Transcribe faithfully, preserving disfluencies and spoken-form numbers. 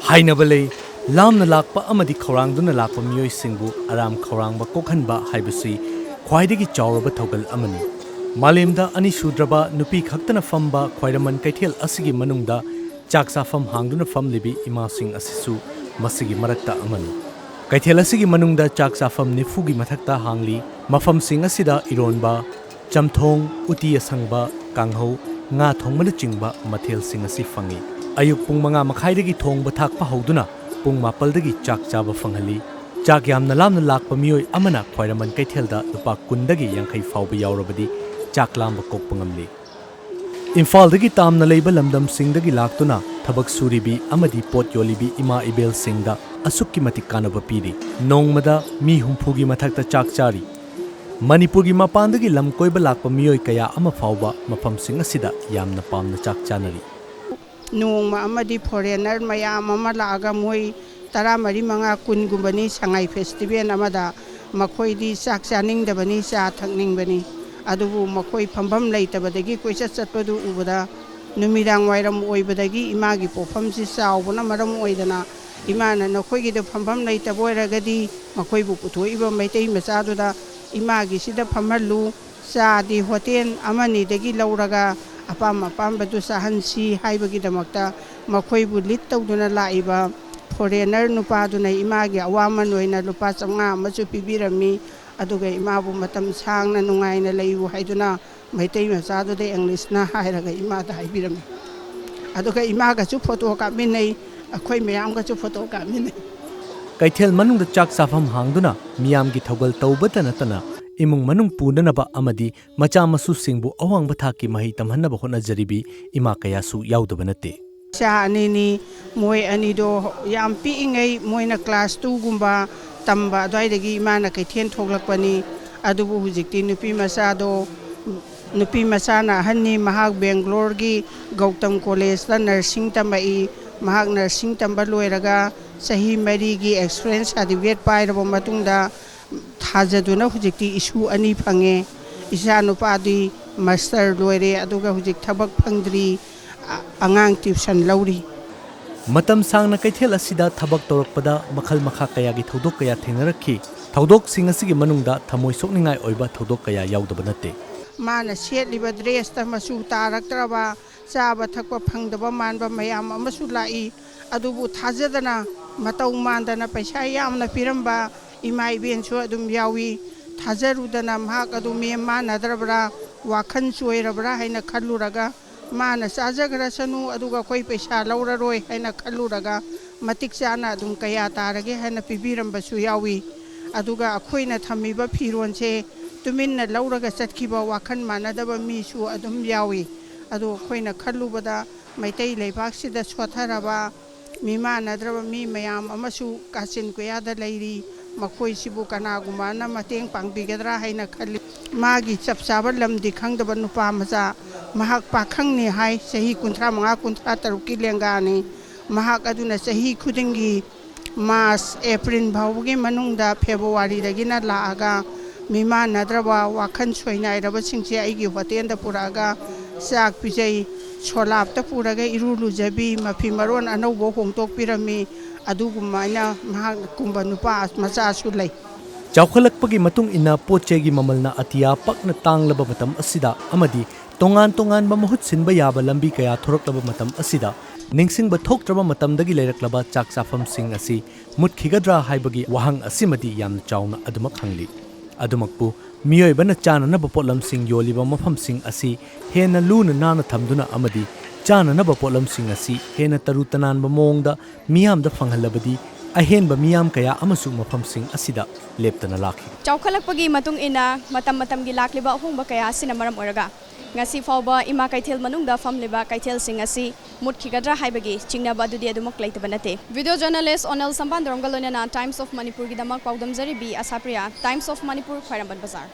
ꯍꯥꯏꯅꯕ ꯂꯩ, ꯂꯥꯝꯅ ꯂꯥꯛꯄ ꯑꯃꯗꯤ ꯈꯧꯔꯥꯡꯗꯨꯅ ꯂꯥꯛꯄ ꯃꯤꯑꯣꯏꯁꯤꯡꯕꯨ ꯑꯔꯥꯝ ꯈꯧꯔꯥꯡꯕ ꯀꯣꯛꯍꯟꯕ ꯍꯥꯏꯕꯁꯤ ꯈ꯭ꯋꯥꯏꯗꯒꯤ ꯆꯥꯎꯔꯕ ꯊꯧꯒꯜ ꯑꯃꯅꯤ꯫ ꯃꯥꯂꯦꯝꯗ ꯑꯅꯤꯁꯨꯗ꯭ꯔꯕ ꯅꯨꯄꯤ ꯈꯛꯇꯅ ꯐꯝꯕ ꯈ꯭ꯋꯥꯏꯔꯝꯕꯟ ꯀꯩꯊꯦꯜ ꯑꯁꯤꯒꯤ ꯃꯅꯨꯡꯗ ꯆꯥꯛ ꯆꯥꯐꯝ ꯍꯥꯡꯗꯨꯅ ꯐꯝꯂꯤꯕꯤ ꯏꯃꯥꯁꯤꯡ ꯑꯁꯤꯁꯨ ꯃꯁꯤꯒꯤ ꯃꯔꯛꯇ ꯑꯃꯅꯤ꯫ ꯀꯩꯊꯦꯜ ꯑꯁꯤꯒꯤ ꯃꯅꯨꯡꯗ ꯆꯥꯛ ꯆꯥꯐꯝ ꯅꯤꯐꯨꯒꯤ ꯃꯊꯛꯇ ꯍꯥꯡꯂꯤ꯫ ꯃꯐꯝꯁꯤꯡ ꯑꯁꯤꯗ ꯏꯔꯣꯟꯕ, ꯆꯝꯊꯣꯡ, ꯎꯇꯤ ꯑꯁꯪꯕ, ꯀꯥꯡꯍꯧ, ꯉꯥ ꯊꯣꯡꯕꯅꯆꯤꯡꯕ ꯃꯊꯦꯜꯁꯤꯡ ꯑꯁꯤ ꯐꯪꯏ꯫ ꯑꯌꯨꯛ ꯄꯨꯡ ꯃꯉꯥ ꯃꯈꯥꯏꯗꯒꯤ ꯊꯣꯡꯕ ꯊꯥꯛꯄ ꯍꯧꯗꯨꯅ ꯄꯨꯡ ꯃꯥꯄꯜꯗꯒꯤ ꯆꯥꯛ ꯆꯥꯕ ꯐꯪꯍꯜꯂꯤ꯫ ꯆꯥꯛ ꯌꯥꯝꯅ ꯂꯥꯝꯅ ꯂꯥꯛꯄ ꯃꯤꯑꯣꯏ ꯑꯃꯅ ꯈ꯭ꯋꯥꯏꯔꯝꯕꯟ ꯀꯩꯊꯦꯜꯗ ꯂꯨꯄꯥ ꯀꯨꯟꯗꯒꯤ ꯌꯥꯡꯈꯩ ꯐꯥꯎꯕ ꯌꯥꯎꯔꯕꯗꯤ ꯆꯥꯛ ꯂꯥꯝꯕ ꯀꯣꯛꯄ ꯉꯝꯂꯤ꯫ ꯏꯝꯐꯥꯜꯗꯒꯤ ꯇꯥꯝꯅ ꯂꯩꯕ ꯂꯝꯗꯝꯁꯤꯡꯗꯒꯤ ꯂꯥꯛꯇꯨꯅ ꯊꯕꯛ ꯁꯨꯔꯤꯕꯤ ꯑꯃꯗꯤ ꯄꯣꯠ ꯌꯣꯜꯂꯤꯕꯤ ꯏꯃꯥ ꯏꯕꯦꯜꯁꯤꯡꯗ ꯑꯁꯨꯛꯀꯤ ꯃꯇꯤꯛ ꯀꯥꯟꯅꯕ ꯄꯤꯔꯤ꯫ ꯅꯣꯡꯃꯗ ꯃꯤ ꯍꯨꯝꯐꯨꯒꯤ ꯃꯊꯛꯇ ꯆꯥꯛ ꯆꯥꯔꯤ꯫ ꯃꯅꯤꯄꯨꯔꯒꯤ ꯃꯄꯥꯟꯗꯒꯤ ꯂꯝ ꯀꯣꯏꯕ ꯂꯥꯛꯄ ꯃꯤꯑꯣꯏ ꯀꯌꯥ ꯑꯃ ꯐꯥꯎꯕ ꯃꯐꯝꯁꯤꯡ ꯑꯁꯤꯗ ꯌꯥꯝꯅ ꯄꯥꯝꯅ ꯆꯥꯛ ꯆꯥꯅꯔꯤ꯫ ꯅꯣꯡꯃ ꯑꯃꯗꯤ ꯐꯣꯔꯦꯟꯅꯔ ꯃꯌꯥꯝ ꯑꯃ ꯂꯥꯛꯑꯒ ꯃꯣꯏ ꯇꯔꯥꯃꯔꯤ, ꯃꯉꯥ, ꯀꯨꯟꯒꯨꯝꯕꯅꯤ ꯁꯉꯥꯏ ꯐꯦꯁꯇꯤꯚꯦꯜ ꯑꯃꯗ꯫ ꯃꯈꯣꯏꯗꯤ ꯆꯥꯛ ꯆꯥꯅꯤꯡꯗꯕꯅꯤ, ꯆꯥ ꯊꯛꯅꯤꯡꯕꯅꯤ꯫ ꯑꯗꯨꯕꯨ ꯃꯈꯣꯏ ꯐꯝꯐꯝ ꯂꯩꯇꯕꯗꯒꯤ ꯀꯣꯏꯆꯠ ꯆꯠꯄꯗꯨ ꯎꯕꯗ, ꯅꯨꯃꯤꯗꯥꯡ ꯋꯥꯏꯔꯝ ꯑꯣꯏꯕꯗꯒꯤ ꯏꯃꯥꯒꯤ ꯄꯣꯛꯐꯝꯁꯤ ꯆꯥꯎꯕꯅ ꯃꯔꯝ ꯑꯣꯏꯗꯅ ꯏꯃꯥꯅ ꯅꯈꯣꯏꯒꯤꯗ ꯐꯝꯐꯝ ꯂꯩꯇꯕ ꯑꯣꯏꯔꯒꯗꯤ ꯃꯈꯣꯏꯕꯨ ꯄꯨꯊꯣꯛꯏꯕ ꯃꯩꯇꯩ ꯃꯆꯥꯗꯨꯗ ꯏꯃꯥꯒꯤꯁꯤꯗ ꯐꯝꯍꯜꯂꯨ, ꯆꯥꯗꯤ ꯍꯣꯇꯦꯜ ꯑꯃꯅꯤꯗꯒꯤ ꯂꯧꯔꯒ ꯑꯄꯥꯝ ꯑꯄꯥꯝꯕꯗꯨ ꯆꯥꯍꯟꯁꯤ ꯍꯥꯏꯕꯒꯤꯗꯃꯛꯇ ꯃꯈꯣꯏꯕꯨ ꯂꯤꯗ ꯇꯧꯗꯨꯅ ꯂꯥꯛꯏꯕ ꯐꯣꯔꯦꯟꯅꯔ ꯅꯨꯄꯥꯗꯨꯅ ꯏꯃꯥꯒꯤ ꯑꯋꯥꯃꯟ ꯑꯣꯏꯅ ꯂꯨꯄꯥ ꯆꯥꯝꯃꯉꯥ ꯑꯃꯁꯨ ꯄꯤꯕꯤꯔꯝꯃꯤ꯫ ꯑꯗꯨꯒ ꯏꯃꯥꯕꯨ ꯃꯇꯝ ꯁꯥꯡꯅ ꯅꯨꯡꯉꯥꯏꯅ ꯂꯩꯌꯨ ꯍꯥꯏꯗꯨꯅ ꯃꯩꯇꯩ ꯃꯆꯥꯗꯨꯗ ꯏꯪꯂꯤꯁꯅ ꯍꯥꯏꯔꯒ ꯏꯃꯥꯗ ꯍꯥꯏꯕꯤꯔꯝꯃꯤ꯫ ꯑꯗꯨꯒ ꯏꯃꯥꯒꯁꯨ ꯐꯣꯇꯣ ꯀꯥꯞꯃꯤꯟꯅꯩ, ꯑꯩꯈꯣꯏ ꯃꯌꯥꯝꯒꯁꯨ ꯐꯣꯇꯣ ꯀꯥꯞꯃꯤꯟꯅꯩ꯫ ꯀꯩꯊꯦꯜ ꯃꯅꯨꯡꯗ ꯆꯥꯛ ꯆꯥꯐꯝ ꯍꯥꯡꯗꯨꯅ ꯃꯤꯌꯥꯝꯒꯤ ꯊꯧꯒꯜ ꯇꯧꯕꯇ ꯅꯠꯇꯅ ꯏꯃꯨꯡ ꯃꯅꯨꯡ ꯄꯨꯅꯅꯕ ꯑꯃꯗꯤ ꯃꯆꯥ ꯃꯁꯨꯁꯤꯡꯕꯨ ꯑꯋꯥꯡꯕ ꯊꯥꯛꯀꯤ ꯃꯍꯩ ꯇꯝꯍꯟꯅꯕ ꯍꯣꯠꯅꯖꯔꯤꯕꯤ ꯏꯃꯥ ꯀꯌꯥꯁꯨ ꯌꯥꯎꯗꯕ ꯅꯠꯇꯦ꯫ ꯏꯆꯥ ꯑꯅꯤꯅꯤ, ꯃꯣꯏ ꯑꯅꯤꯗꯣ ꯌꯥꯝ ꯄꯤꯛꯏꯉꯩ ꯃꯣꯏꯅ ꯀ꯭ꯂꯥꯁ ꯇꯨꯒꯨꯝꯕ ꯇꯝꯕ ꯑꯗꯨꯋꯥꯏꯗꯒꯤ ꯏꯃꯥꯅ ꯀꯩꯊꯦꯜ ꯊꯣꯛꯂꯛꯄꯅꯤ꯫ ꯑꯗꯨꯕꯨ ꯍꯧꯖꯤꯛꯇꯤ ꯅꯨꯄꯤ ꯃꯆꯥꯗꯣ, ꯅꯨꯄꯤ ꯃꯆꯥꯅ ꯑꯍꯟꯅꯤ, ꯃꯍꯥꯛ ꯕꯦꯡꯒ꯭ꯂꯣꯔꯒꯤ ꯒꯧꯇꯝ ꯀꯣꯂꯦꯖꯇ ꯅꯔꯁꯤꯡ ꯇꯝꯃꯛꯏ꯫ ꯃꯍꯥꯛ ꯅꯔꯁꯤꯡ ꯇꯝꯕ ꯂꯣꯏꯔꯒ ꯆꯍꯤ ꯃꯔꯤꯒꯤ ꯑꯦꯛꯁꯄꯤꯔꯤꯌꯦꯟꯁ ꯁꯥꯔꯇꯤꯐꯤꯀꯦꯠ ꯄꯥꯏꯔꯕ ꯃꯇꯨꯡꯗ ꯊꯥꯖꯗꯨꯅ ꯍꯧꯖꯤꯛꯇꯤ ꯏꯁꯨ ꯑꯅꯤ ꯐꯪꯉꯦ꯫ ꯏꯆꯥ ꯅꯨꯄꯥꯗꯤ ꯃꯥꯁꯇꯔ ꯂꯣꯏꯔꯦ, ꯑꯗꯨꯒ ꯍꯧꯖꯤꯛ ꯊꯕꯛ ꯐꯪꯗ꯭ꯔꯤ, ꯑ-, ꯑꯉꯥꯡ ꯇ꯭ꯌꯨꯁꯟ ꯂꯧꯔꯤ꯫ ꯃꯇꯝ ꯁꯥꯡꯅ ꯀꯩꯊꯦꯜ ꯑꯁꯤꯗ ꯊꯕꯛ ꯇꯧꯔꯛꯄꯗ ꯃꯈꯜ ꯃꯈꯥ ꯀꯌꯥꯒꯤ ꯊꯧꯗꯣꯛ ꯀꯌꯥ ꯊꯦꯡꯅꯔꯛꯈꯤ꯫ ꯊꯧꯗꯣꯛꯁꯤꯡ ꯑꯁꯤꯒꯤ ꯃꯅꯨꯡꯗ ꯊꯃꯣꯏ ꯁꯣꯛꯅꯤꯡꯉꯥꯏ ꯑꯣꯏꯕ ꯊꯧꯗꯣꯛ ꯀꯌꯥ ꯌꯥꯎꯗꯕ ꯅꯠꯇꯦ꯫ ꯃꯥꯅ ꯁꯦꯠꯂꯤꯕ ꯗ꯭ꯔꯦꯁꯇ ꯃꯆꯨ ꯇꯥꯔꯛꯇ꯭ꯔꯕ, ꯆꯥꯕ ꯊꯛꯄ ꯐꯪꯗꯕ ꯃꯥꯟꯕ ꯃꯌꯥꯝ ꯑꯃꯁꯨ ꯂꯥꯛꯏ꯫ ꯑꯗꯨꯕꯨ ꯊꯥꯖꯗꯅ, ꯃꯇꯧ ꯃꯥꯟꯗꯅ ꯄꯩꯁꯥ ꯌꯥꯝꯅ ꯄꯤꯔꯝꯕ ꯏꯃꯥ ꯏꯕꯦꯟꯁꯨ ꯑꯗꯨꯝ ꯌꯥꯎꯏ꯫ ꯊꯥꯖꯔꯨꯗꯅ ꯃꯍꯥꯛ ꯑꯗꯨ ꯃꯤꯃꯥꯟꯅꯗ꯭ꯔꯕ꯭ꯔꯥ, ꯋꯥꯈꯜ ꯆꯣꯏꯔꯕ꯭ꯔꯥ ꯍꯥꯏꯅ ꯈꯜꯂꯨꯔꯒ, ꯃꯥꯅ ꯆꯥꯖꯈ꯭ꯔꯁꯅꯨ, ꯑꯗꯨꯒ ꯑꯩꯈꯣꯏ ꯄꯩꯁꯥ ꯂꯧꯔꯔꯣꯏ ꯍꯥꯏꯅ ꯈꯜꯂꯨꯔꯒ, ꯃꯇꯤꯛ ꯆꯥꯅ ꯑꯗꯨꯝ ꯀꯌꯥ ꯇꯥꯔꯒꯦ ꯍꯥꯏꯅ ꯄꯤꯕꯤꯔꯝꯕꯁꯨ ꯌꯥꯎꯏ꯫ ꯑꯗꯨꯒ ꯑꯩꯈꯣꯏꯅ ꯊꯝꯃꯤꯕ ꯐꯤꯔꯣꯜꯁꯦ ꯇꯨꯃꯤꯟꯅ ꯂꯧꯔꯒ ꯆꯠꯈꯤꯕ ꯋꯥꯈꯜ ꯃꯥꯟꯅꯗꯕ ꯃꯤꯁꯨ ꯑꯗꯨꯝ ꯌꯥꯎꯏ꯫ ꯑꯗꯨ ꯑꯩꯈꯣꯏꯅ ꯈꯜꯂꯨꯕꯗ ꯃꯩꯇꯩ ꯂꯩꯕꯥꯛꯁꯤꯗ ꯁꯣꯠꯊꯔꯕ, ꯃꯤꯃꯥꯟꯅꯗ꯭ꯔꯕ ꯃꯤ ꯃꯌꯥꯝ ꯑꯃꯁꯨ ꯀꯥꯆꯤꯟ ꯀꯣꯌꯥꯗ ꯂꯩꯔꯤ꯫ ꯃꯈꯣꯏꯁꯤꯕꯨ ꯀꯅꯥꯒꯨꯝꯕꯅ ꯃꯇꯦꯡ ꯄꯥꯡꯕꯤꯒꯗ꯭ꯔꯥ ꯍꯥꯏꯅ ꯈꯜꯂꯤ꯫ ꯃꯥꯒꯤ ꯆꯞ ꯆꯥꯕ ꯂꯝꯗꯤ ꯈꯪꯗꯕ ꯅꯨꯄꯥ ꯃꯆꯥ, ꯃꯍꯥꯛ ꯄꯥꯈꯪꯅꯤ ꯍꯥꯏ, ꯆꯍꯤ ꯀꯨꯟꯊ꯭ꯔꯥ ꯃꯉꯥ, ꯀꯨꯟꯊ꯭ꯔꯥ ꯇꯔꯨꯛꯀꯤ ꯂꯦꯡꯒꯥꯅꯤ꯫ ꯃꯍꯥꯛ ꯑꯗꯨꯅ ꯆꯍꯤ ꯈꯨꯗꯤꯡꯒꯤ ꯃꯥꯔꯆ, ꯑꯦꯄ꯭ꯔꯤꯜ ꯐꯥꯎꯕꯒꯤ ꯃꯅꯨꯡꯗ, ꯐꯦꯕ꯭ꯔꯨꯋꯥꯔꯤꯗꯒꯤꯅ ꯂꯥꯛꯑꯒ, ꯃꯤꯃꯥꯟꯅꯗ꯭ꯔꯕ, ꯋꯥꯈꯜ ꯁꯣꯏꯅꯥꯏꯔꯕꯁꯤꯡꯁꯦ ꯑꯩꯒꯤ ꯍꯣꯇꯦꯜꯗ ꯄꯨꯔꯛꯑꯒ ꯆꯥꯛ ꯄꯤꯖꯩ꯫ ꯁꯣꯂꯥꯞꯇ ꯄꯨꯔꯒ ꯏꯔꯨ ꯂꯨꯖꯕꯤ, ꯃꯐꯤ ꯃꯔꯣꯟ ꯑꯅꯧꯕ ꯍꯣꯡꯗꯣꯛꯄꯤꯔꯝꯃꯤ꯫ ꯑꯗꯨꯒꯨꯝꯕ ꯑꯩꯅ ꯃꯍꯥꯛꯀꯨꯝꯕ ꯅꯨꯄꯥ ꯃꯆꯥꯁꯨ ꯂꯩ꯫ ꯆꯥꯎꯈꯠꯂꯛꯄꯒꯤ ꯃꯇꯨꯡ ꯏꯟꯅ ꯄꯣꯠ ꯆꯩꯒꯤ ꯃꯃꯜꯅ ꯑꯇꯤꯌꯥ ꯄꯛꯅ ꯇꯥꯡꯂꯕ ꯃꯇꯝ ꯑꯁꯤꯗ ꯑꯃꯗꯤ ꯇꯣꯉꯥꯟ ꯇꯣꯉꯥꯟꯕ ꯃꯍꯨꯠ ꯁꯤꯟꯕ ꯌꯥꯕ ꯂꯝꯕꯤ ꯀꯌꯥ ꯊꯣꯔꯛꯂꯕ ꯃꯇꯝ ꯑꯁꯤꯗ, ꯅꯤꯡꯁꯤꯡꯕ ꯊꯣꯛꯇ꯭ꯔꯕ ꯃꯇꯝꯗꯒꯤ ꯂꯩꯔꯛꯂꯕ ꯆꯥꯛ ꯆꯥꯐꯝꯁꯤꯡ ꯑꯁꯤ ꯃꯨꯠꯈꯤꯒꯗ꯭ꯔꯥ ꯍꯥꯏꯕꯒꯤ ꯋꯥꯍꯪ ꯑꯁꯤꯃꯗꯤ ꯌꯥꯝꯅ ꯆꯥꯎꯅ ꯑꯗꯨꯃꯛ ꯍꯪꯂꯤ꯫ ꯑꯗꯨꯃꯛꯄꯨ, ꯃꯤꯑꯣꯏꯕꯅ ꯆꯥꯅꯅꯕ ꯄꯣꯠꯂꯝꯁꯤꯡ ꯌꯣꯜꯂꯤꯕ ꯃꯐꯝꯁꯤꯡ ꯑꯁꯤ ꯍꯦꯟꯅ ꯂꯨꯅ ꯅꯥꯟꯅ ꯊꯝꯗꯨꯅ ꯑꯃꯗꯤ ꯆꯥꯅꯅꯕ ꯄꯣꯠꯂꯝꯁꯤꯡ ꯑꯁꯤ ꯍꯦꯟꯅ ꯇꯔꯨ ꯇꯅꯥꯟꯕ ꯃꯑꯣꯡꯗ ꯃꯤꯌꯥꯝꯗ ꯐꯪꯍꯜꯂꯕꯗꯤ, ꯑꯍꯦꯟꯕ ꯃꯤꯌꯥꯝ ꯀꯌꯥ ꯑꯃꯁꯨ ꯃꯐꯝꯁꯤꯡ ꯑꯁꯤꯗ ꯂꯦꯞꯇꯅ ꯂꯥꯛꯈꯤ꯫ ꯆꯥꯎꯈꯠꯂꯛꯄꯒꯤ ꯃꯇꯨꯡ ꯏꯟꯅ ꯃꯇꯝ ꯃꯇꯝꯒꯤ ꯂꯥꯛꯂꯤꯕ ꯑꯍꯣꯡꯕ ꯀꯌꯥ ꯑꯁꯤꯅ ꯃꯔꯝ ꯑꯣꯏꯔꯒ, ꯉꯁꯤ ꯐꯥꯎꯕ ꯏꯃꯥ ꯀꯩꯊꯦꯜ ꯃꯅꯨꯡꯗ ꯐꯝꯂꯤꯕ ꯀꯩꯊꯦꯜꯁꯤꯡ ꯑꯁꯤ ꯃꯨꯠꯈꯤꯒꯗ꯭ꯔꯥ ꯍꯥꯏꯕꯒꯤ ꯆꯤꯡꯅꯕ ꯑꯗꯨꯗꯤ ꯑꯗꯨꯃꯛ ꯂꯩꯇꯕ ꯅꯠꯇꯦ꯫ Video journalist ꯑꯣꯅꯦꯜ ꯁꯝꯕꯥꯟꯗꯣꯔꯝꯒ ꯂꯣꯏꯅꯅ Times of ꯃꯅꯤꯄꯨꯔꯒꯤꯗꯃꯛ ꯄꯥꯎꯗꯝꯖꯔꯤ B Ashapriya, Times of Manipur, Khwairamband ꯕꯖꯥꯔ꯫